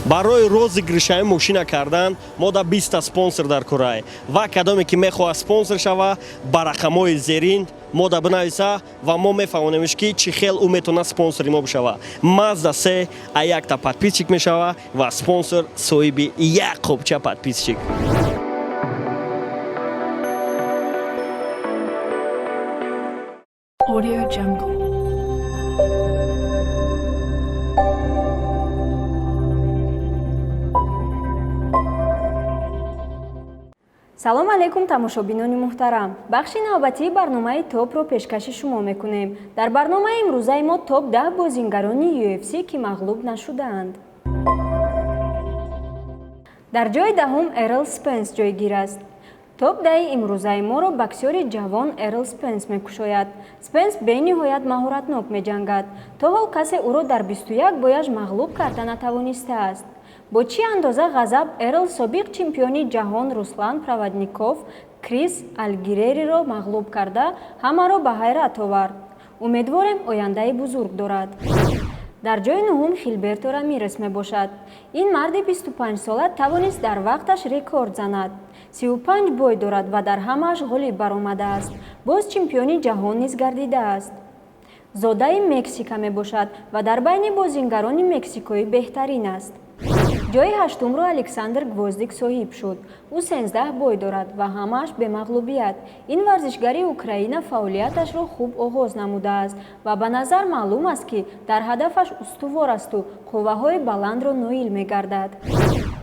Барои розыгрышаи мошина кардан мо да 20 спонсор дар курай ва кадоме ки мехоҳад спонсор шава, ба рақамҳои зерин мо да бинависа ва мо мефаҳмонемш, ки чӣ хел ӯ метавонад спонсори мо бишава. Мазда се а якта подписчик мешава ва спонсор соҳиби як қопча подписчик. Audio Jungle. Салом алейкум, тамошобинони муҳтарам! Бахши навбатии барномаи топро пешкаши шумо мекунем. Дар барномаи имрӯзаи мо топ 10 бозингарони UFC, ки мағлуб нашудаанд. Дар ҷои даҳум Эрл Спенс ҷойгир аст. Топ даҳи имрӯзаи моро боксёри ҷавон Эрл Спенс мекушояд. Спенс бениҳоят маҳоратнок меҷангад. То ҳол касе ӯро дар 21 бояш мағлуб карда натавонистааст. Бо чӣ андоза ғазаб Эрл собиқ чемпиони ҷаҳон Руслан Проводников, Крис Алгирериро мағлуб карда, ҳамаро ба ҳайрат овард. Умедворем, ояндаи бузург дорад. Дар ҷои нуҳум Хилберто Рамирес мебошад. Ин марди 25сола тавонист дар вақташ рекорд занад. 35 бой дорад ва дар ҳамааш ғолиб баромадааст. Боз чемпиони ҷаҳон низ гардидааст. Зодаи Мексика мебошад ва дар байни бозингарони мексикоӣ беҳтарин аст. Ҷои ҳаштумро Александр Гвоздик соҳиб шуд. Ӯ 13 бой дорад ва ҳамааш бемағлубият. Ин варзишгари Украина фаъолияташро хуб оғоз намудааст ва ба назар маълум аст, ки дар ҳадафаш устувор асту қувваҳои баландро ноил мегардад.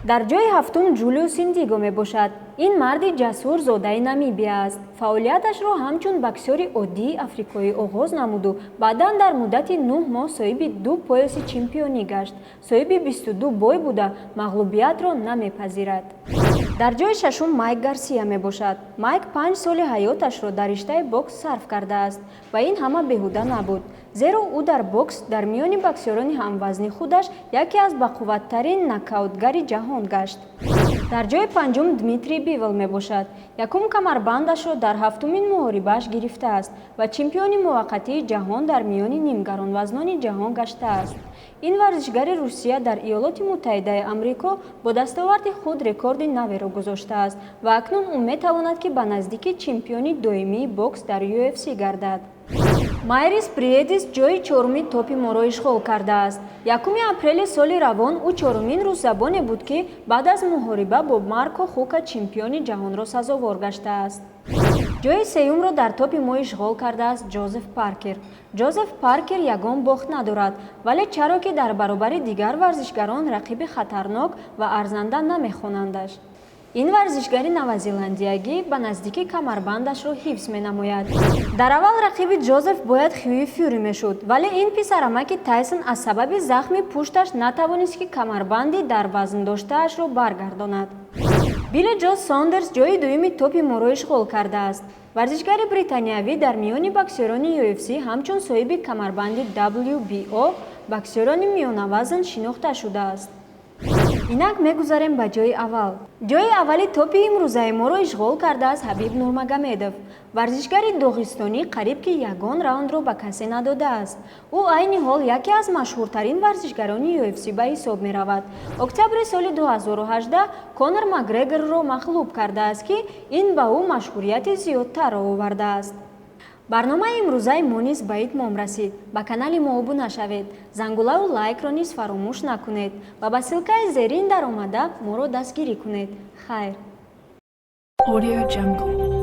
Дар ҷои ҳафтум Ҷулиус Индиго мебошад. Ин марди ҷасур зодаи Намибия аст. Фаъолияташро ҳамчун боксёри оддии африкоӣ оғоз намуду баъдан дар муддати 9 моҳ соҳиби ду пояси чемпионӣ гашт. Соҳиби 22 бой буда, мағлубиятро намепазирад. Дар ҷои шашум Майк Гарсия мебошад. Майк 5 соли ҳаёташро дар риштаи бокс сарф кардааст ва ин ҳама беҳуда набуд, зеро ӯ дар бокс дар миёни боксёрони ҳамвазни худаш яке аз бақувваттарин нокаутгари ҷаҳон гашт. Дар ҷои панҷум Дмитрий Бивол мебошад. Якум камарбандашро дар ҳафтумин муҳорибааш гирифтааст ва чемпиони муваққатии ҷаҳон дар миёни нимгаронвазнони ҷаҳон гаштааст. Ин варзишгари Русия дар Иёлоти Муттаҳидаи Амрико бо дастоварди худ рекорди наверо гузоштааст ва акнун ӯ метавонад, ки ба наздикӣ чемпиони доимии бокс дар UFC гардад. Майрис Бриедис ҷои чоруми топи моро ишғол кардааст. 1 апрели соли равон ӯ чорумин русзабоне буд, ки баъд аз муҳориба бо Марко Хука чемпиони ҷаҳонро сазовор гаштааст. Ҷои сеюмро дар топи мо ишғол кардааст Ҷозеф Паркер. Ҷозеф Паркер ягон бохт надорад, вале чаро ки дар баробари дигар варзишгарон рақиби хатарнок ва арзанда намехонандаш. Ин варзишгари новозеландиягӣ ба наздикӣ камарбандашро ҳифз менамояд. Дар аввал рақиби Ҷозеф бояд Хьюи Фюри мешуд, вале ин писарамаки Тайсон аз сабаби захми пушташ натавонист, ки камарбанди дар вазн доштаашро баргардонад. Билли Ҷо Сондерс ҷои дуюми топи моро ишғол кардааст. Варзишгари британиявӣ дар миёни боксёрони UFC ҳамчун соҳиби камарбанди WBO боксёрони миёнавазн шинохта шудааст. Инак мегузарем ба ҷои аввал. Ҷои аввали топи имрӯзаи моро ишғол кардааст Ҳабиб Нурмагомедов. Варзишгари доғистонӣ қариб ки ягон раундро ба касе надодааст. Ӯ айни ҳол яке аз машҳуртарин варзишгарони UFC ба ҳисоб меравад. Октябри соли 2018 Конор Макгрегорро мағлуб кардааст, ки ин ба ӯ машҳурияти зиёдтарро овардааст. Барномаи имрӯзаи мо низ ба итмом расид. Ба канали мо обуна шавед, зангулаву лайкро низ фаромӯш накунед ва ба ссылкаи зерин даромада моро дастгирӣ кунед. Хайр. Audio Jungle.